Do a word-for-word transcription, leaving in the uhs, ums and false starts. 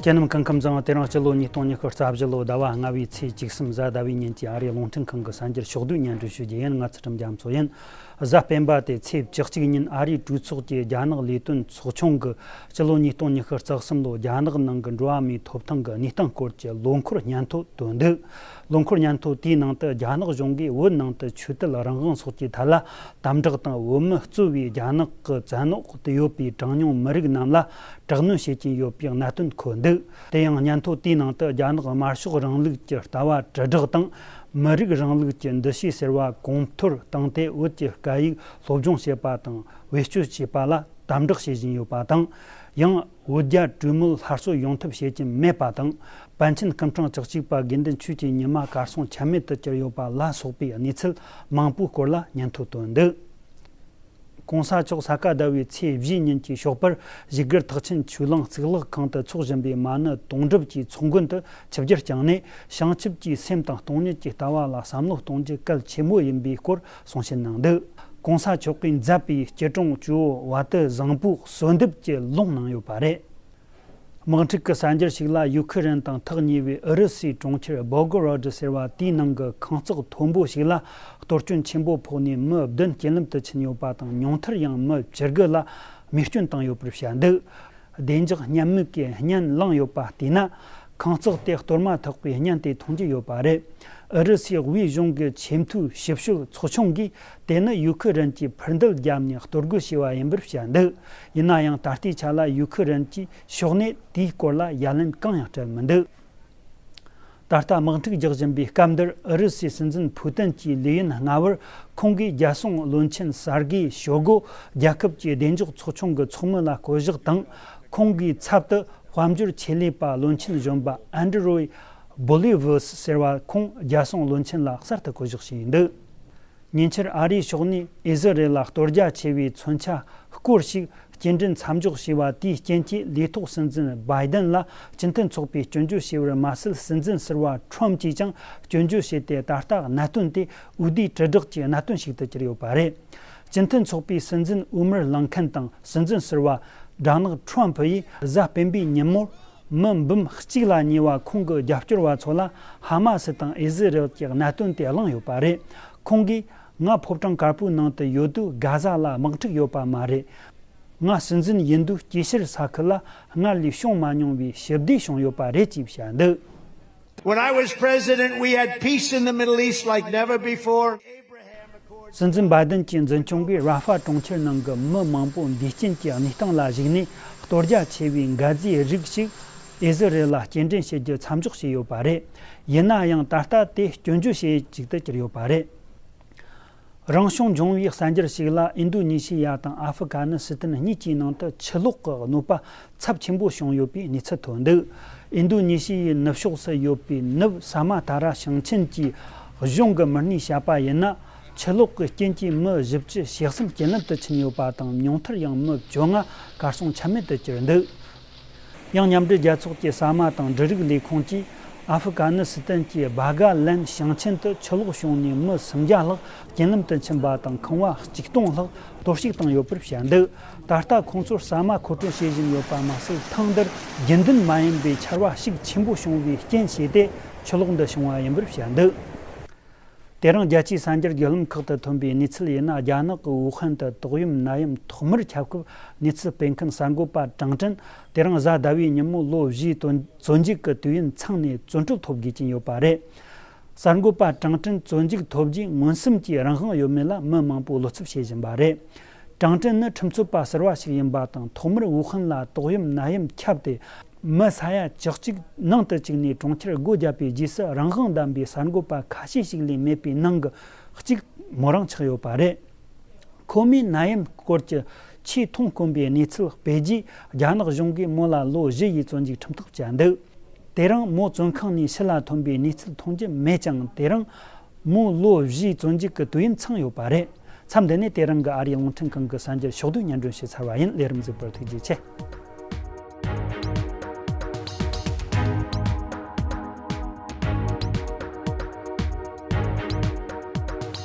ཁྱེད་རྣམས་སྐུ་ཁམས་བཟང་། དེ་རིང་སྤྱི་ལོ་ཉིས་སྟོང་ཉི་ཤུ་རྩ་བཞི་ལོ་ཟླ་བ་ལྔ་བའི་ཚེས་བཅུ་གསུམ་གཟའ་ཟླ་བའི་ཉིན་གྱི་ཨ་རིའི་རླུང་འཕྲིན་ཁང་གི་གསར་འགྱུར་ཕྱོགས་བསྡུས་སྙན་སྒྲོན་ཞུ་རྒྱུ་ཡིན། ང་ཚུལ་ཁྲིམས་རྒྱ་མཚོ་ཡིན། གཟའ་སྤེན་པ་སྟེ་ཚེས་བཅུ་གཅིག་ཉིན་ཨ་རིའི་གྲོས་ཚོགས་ཀྱི་རྒྱ་ནག་ལས་དོན་ཚོགས་ཆུང་གིས་སྤྱི་ལོ་ཉིས་སྟོང་ཉི་ཤུ་རྩ་གསུམ་ལོ་རྒྱ་ནག་ནང་གི་འགྲོ་བ་མིའི་ཐོབ་ཐང་གི་གནས་སྟངས་སྐོར་གྱི་ལོ་འཁོར་སྙན་ཐོ་བཏོན་འདུག་ལོ་འཁོར་སྙན་ཐོ་དེའི་ནང་དུ་རྒྱ་ནག་གཞུང་གིས་བོད་ནང་དུ་ཆོས་དད་རང་དབང་སོགས་ཀྱི་ཐད་ལ་དམ་དྲག་དང་བོད་མི་གཙོས་པའི་རྒྱ་ནག་གི་བཙན་འོག་ཏུ་ཡོད་པའི་གྲངས་ཉུང་མི་རིགས་རྣམས་ལ་དྲག་གནོན་བྱེད་ཀྱིན་ཡོད་པའི་གནད་དོན་འཁོད་འདུག་དེ་ཡང་སྙན་ཐོ་དེའི་ནང་དུ་རྒྱ་ནག་དམར་ཤོག་རིང་ལུགས་ཀྱི་ལྟ་བ་དྲིལ་བསྒྲགས་དང་། མི་རིགས་རིང་ལུགས་ཀྱི་འདུ་ཤེས་ཟེར་བ་གོང་མཐོར་བཏང་སྟེ་བོད་ཀྱི་སྐད་ཡིག་སློབ་སྦྱོང་བྱེད་པ་དང་བེད་སྤྱོད་བྱེད་པ་ལ་དམ་དྲག་བྱེད་བཞིན་ཡོད་པ་དང་། ཡང་བོད་རྒྱ་གྲོས་མོལ་སླར་གསོ་ཡོང་ཐབས་བྱེད་ཀྱིན་མེད་པ་དང་། པཎ་ཆེན་སྐུ་ཕྲེང་བཅུ་གཅིག་པ་དགེ་འདུན་ཆོས་ཀྱི་ཉི་མ་གར་སོང་ཆ་མེད་དུ་གྱུར་ཡོད་པ་ལ་སོགས་པའི་གནས་ཚུལ་མང་པོའི་སྐོར་ལ་སྙན་ཐོ་བཏོན་འདུག་གོང་ས་མཆོག་ས་ག་ཟླ་བའི་ཚེས་བཞི་ཉིན་གྱི་ཞོགས་པར་བཞུགས་སྒར་ཐེག་ཆེན་ཆོས་གླིང་གཙུག་ལག་ཁང་དུ་འཚོགས་བཞིན་པའི་མ་ཎི་དུང་སྒྲུབ་ཀྱི་ཚོགས་མགོན་དུ་ཆིབས་བསྒྱུར་བསྐྱངས་ནས། བྱང་ཆུབ་ཀྱི་སེམས་དང་སྟོང་ཉིད་ཀྱི་ལྟ་བ་ལ་བསམ་བློ་གཏོང་རྒྱུ་གལ་ཆེན་པོ་ཡིན་པའི་སྐོར་གསུང་བཤད་གནང་འདུག་གོང་ས་མཆོག་གིས་མཛད་པའི་སྐྱིད་གྲོང་ཇོ་བོ་བ་དུ་བཟང་པོའི་གསོལ་འདེབས་ཀྱི་ལུང་གནང་ཡོད་པ་རེད། དམག་འཁྲུག་གི་གསར་འགྱུར་ཞིག་ལ། ཡུ་ཁུ་རེན་དང་ཐག་ཉེ་བའི་ཨུ་རུ་སུའི་གྲོང་ཁྱེར་བྷོ་གྷོ་རོ་ཌི་ཟེར་བ་དེའི་ནང་གི་ཁང་བརྩེགས་མཐོན་པོ་ཞིག་ལ་གཏོར་སྐྱོན་ཆེན་པོ་ཕོག་ནས་མི་བདུན་རྐྱེན་ལམ་དུ་ཕྱིན་ཡོད་པ་དང་། ཉུང་མཐར་ཡང་མི་བཅུ་དགུ་ལ་རྨས་སྐྱོན་བཏང་ཡོད་པར་བཤད་འདུག་བདེ་འཇགས་བརྙན་མིག་གིས་བརྙན་བླངས་ཡོད་པ་བལྟས་ན། ཁང་བརྩེགས་དེ་གཏོར་མ་ཐེག་པའི་བརྙན་དེ་མཐོང་རྒྱུ་ཡོད་པ་རེད། ཨུ་རུ་སུའི་དབུས་གཞུང་གི་ཆེས་མཐོའི་ཞིབ་དཔྱོད་ཚོགས་ཆུང་གིས་དེ་ནི་ཡུ་ཁུ་རེན་གྱིས་འཕུར་མདེལ་བརྒྱབ་ནས་གཏོར་རྒོལ་བྱས་པ་ཡིན་པར་བཤད་འདུག་ཡིན་ན་ཡང་ད་ལྟའི་ཆ་ལ་ཡུ་ཁུ་རེན་གྱི་ཕྱོགས་ནས་དེའི་སྐོར་ལ་ཡ་ལན་གང་ཡང་སྤྲད་མི་འདུག་ད་ལྟ་དམག་འཁྲུག་རྒྱག་བཞིན་པའི་སྐབས་འདིར་ཨུ་རུ་སུའི་སྲིད་འཛིན་ཕུ་ཏིན་གྱིས་ལས་ཡུན་སྔ་བར་ཁོང་གིས་རྒྱལ་སྲུང་བློན་ཆེན་སར་གེ་ཤོ་གོ་རྒྱལ་ཁབ་ཀྱི་བདེ་འཇགས་ཚོགས་ཆུང་གི་ཚོགས་མི་ལ་བསྐོ་གཞག་དང་། ཁོང་གི་ཚབ་ཏུ་དཔལ་འབྱོར་ཆེད་ལས་པ་བློན་ཆེན་གཞོན་པ་ཨན་ཌྲོ་བོ་ལི་ཝུ་སི་ཟེར་བ་ཁོང་རྒྱལ་སྲུང་བློན་ཆེན་ལ་གསར་དུ་བསྐོ་གཞག་བྱས་འདུག་ཉེ་ཆར་ཨ་རིའི་ཕྱོགས་ནས་ཨི་ཟི་རེལ་ལ་གཏོར་རྒྱ་ཆེ་བའི་མཚོན་ཆ་སྐོར་ཞིག་སྐྱེལ་འདྲེན་མཚམས་འཇོག་བྱས་པ་དེའི་རྐྱེན་གྱིས། ལས་ཐོག་སྲིད་འཛིན་བྷའི་ཌེན་ལ་སྤྱི་མཐུན་ཚོགས་པས་སྐྱོན་བརྗོད་བྱས་པར་མ་ཟད། སྲིད་འཛིན་ཟུར་པ་ཁྲོམ་གྱིས་ཀྱང་སྐྱོན་བརྗོད་བྱས་ཏེ། ད་ལྟ་གནད་དོན་དེ་འོས་བསྡུའི་དྲིལ་བསྒྲགས་ཀྱི་གནད་དོན་ཞིག་ཏུ་གྱུར་ཡོད་པ་རེད། སྤྱི་མཐུན་ཚོགས་པའི་སྲིད་འཛིན་འོས་མིར་ལངས་མཁན་དང་སྲིད་འཛིན་ཟུར་པ་སྦྲ་ནག་ཁྲོམ་ཕུ་ཡིས་གཟའ་སྤེན་པའི་ཉིན་མོར་མི་འབུམ་གཅིག་ལ་ཉེ་བ་ཁོང་གི་རྒྱབ་སྐྱོར་བ་ཚོ་ལ་ཧ་མ་སི་དང་ཨི་ཟི་རེལ་གྱི་གནད་དོན་དེ་གླེང་ཡོད་པ་རེད། ཁོང་གིས། ང་ཕོ་བྲང་དཀར་པོའི་ནང་དུ་ཡོད་དུས་གྷ་ཟ་ལ་དམག་འཁྲུག་ཡོད་པ་མ་རེད། ང་སྲིད་འཛིན་ཡིན་དུས་དཀྱིལ་ཤར་ས་ཁུལ་ལ་སྔར་ལས་བྱུང་མ་མྱོང་བའི་ཞི་བདེ་བྱུང་ཡོད་པ་རེད་ཅེས་བཤད་འདུག When I was president, we had peace in the Middle East like never before. སྲིད་འཛིན་བྷའི་ཌེན་གྱི་འཛིན་སྐྱོང་གིས་ར་ཧྥ་གྲོང་ཁྱེར་ནང་གི་མི་མང་པོ་འདས་རྐྱེན་གྱི་གནས་སྟངས་ལ་གཞིགས་ནས། གཏོར་རྒྱ་ཆེ་བའི་འགད་རྫས་རིགས་ཤིག་ཨི་ཟི་རེལ་ལ་སྐྱེལ་འདྲེན་བྱེད་རྒྱུ་མཚམས་འཇོག་བྱས་ཡོད་པ་རེད། ཡིན་ན་ཡང་ད་ལྟ་དེ་སྐྱོན་བརྗོད་བྱེད་ཡུལ་ཅིག་ཏུ་གྱུར་ཡོད་པ་རེད། རང་བྱུང་འབྱུང་བའི་གསར་འགྱུར་ཞིག་ལ། ཨིན་རྡུ་ནི་ཤི་ཡ་དང་ཨ་ཧྥུ་གྷ་ནི་སི་ཐན་གཉིས་ཀྱི་ནང་དུ་ཆུ་ལོག་གི་གནོད་པ་ཚབས་ཆེན་པོ་བྱུང་ཡོད་པའི་གནས་ཚུལ་ཐོན་འདུག་ཨིན་རྡུ་ནི་ཤི་ཡའི་ནུབ་ཕྱོགས་སུ་ཡོད་པའི་ནུབ་ས་མ་ཏཱ་ར་ཞིང་ཆེན་གྱི་གཞུང་གི་མི་སྣས་བཤད་པ་ཡིན་ན། ཆུ་ལོག་གི་རྐྱེན་གྱིས་མི་བཞི་བཅུ་ཞེ་གསུམ་རྐྱེན་ལམ་དུ་ཕྱིན་ཡོད་པ་དང་། ཉུང་མཐར་ཡང་མི་བཅོ་ལྔ་གར་སོང་ཆ་མེད་དུ་གྱུར་འདུག་ཡང་མཉམ་འབྲེལ་རྒྱལ་ཚོགས་ཀྱི་ཟ་མ་དང་འབྲུ་རིགས་ལས་ཁུངས་ཀྱིས་ཨ་ཧྥུ་གྷ་ནི་སི་ཐན་གྱི་བྷ་གྷ་ལན་ཞིང་ཆེན་དུ་ཆུ་ལོག་བྱུང་ནས་མི་སུམ་བརྒྱ་ལྷག་རྐྱེན་ལམ་དུ་ཕྱིན་པ་དང་། ཁང་བ་གཅིག་སྟོང་ལྷག་གཏོར་བཤིག་བཏང་ཡོད་པར་བཤད་འདུག་ད་ལྟ་ཁོང་ཚོར་ཟ་མ་མཁོ་སྤྲོད་བྱེད་བཞིན་ཡོད་པ་མ་ཟད། ཐེངས་འདིར་རྒྱུན་ལྡན་མ་ཡིན་པའི་ཆར་པ་ཤུགས་ཆེན་པོ་བྱུང་བའི་རྐྱེན་བྱས་ཏེ་ཆུ་ལོག་འདི་བྱུང་བ་ཡིན་པར་བཤད་འདུག་དེ་རིང་རྒྱལ་སྤྱིའི་གསར་འགྱུར་བརྒྱུད་ལམ་ཁག་ཏུ་ཐོན་པའི་གནས་ཚུལ་ཡིན་ན། རྒྱ་ནག་གི་ཝུ་ཧན་དུ་ཏོག་དབྱིབས་ནད་ཡམས་ཐོག་མར་ཁྱབ་སྐབས་གནས་ཚུལ་སྤེལ་མཁན་གསར་འགོད་པ་ཀྲང་ཀྲིན། དེ་རིང་གཟའ་ཟླ་བའི་ཉིན་མོ་ལོ་བཞིའི་བཙོན་བཙོན་འཇུག་གི་དུས་ཡུན་ཚང་ནས་བཙོན་གྲོལ་ཐོབ་དགོས་ཀྱིན་ཡོད་པ་རེད། གསར་འགོད་པ་ཀྲང་ཀྲིན་བཙོན་འཇུག་ཐོབ་རྗེས་མངོན་སུམ་གྱིས་རང་དབང་ཡོད་མེད་ལ་མི་མང་པོས་བློ་འཚབ་བྱེད་བཞིན་པ་རེད། ཀྲང་ཀྲིན་ནི་ཁྲིམས་རྩོད་པ་ཟུར་པ་ཞིག་ཡིན་པ་དང་། ཐོག་མར་ཝུ་ཧན་ལ་ཏོག་དབྱིབས་ནད་ཡམས་ཁྱབ་སྟེ། མི་ས་ཡ་བཅུ་གཅིག་ནང་དུ་བཅུག་ནས་གྲོང་ཁྱེར་སྒོ་བརྒྱབ་པའི་རྗེས་སུ། རང་དབང་ལྡན་པའི་གསར་འགོད་པ་ཁ་ཤས་ཤིག་ལས་མེད་པའི་ནང་གི་གཅིག་མོ་རང་ཆགས་ཡོད་པ་རེད། ཁོ་མོས་ནད་ཡམས་སྐོར་གྱི་ཆེས་མཐོང་དཀོན་པའི་གནས་ཚུལ་སྤེལ་རྗེས། རྒྱ་ནག་གཞུང་གིས་མོ་ལ་ལོ་བཞི་ཡི་བཙོན་འཇུག་ཁྲིམས་ཐག་བཅད་འདུག་དེ་རིང་མོ་བཙོན་ཁང་ནས་ཕྱི་ལ་ཐོན་པའི་གནས་ཚུལ་མཐོང་རྒྱུ་མེད་ཀྱང་། དེ་རིང་མོ་ལོ་བཞིའི་བཙོན་འཇུག་གི་དུས་ཡུན་ཚང་ཡོད་པ་རེད། མཚམས་འདི་ནས་དེ་རིང་གི་ཨ་རིའི་རླུང་འཕྲིན་ཁང་གི་གསར་འགྱུར་ཕྱོགས་བསྡུས་སྙན་སྒྲོན་ཞུས་ཚར་བ་ཡིན། ལས་རིམ་གཟིགས་པར་ཐུགས་རྗེ་ཆེ།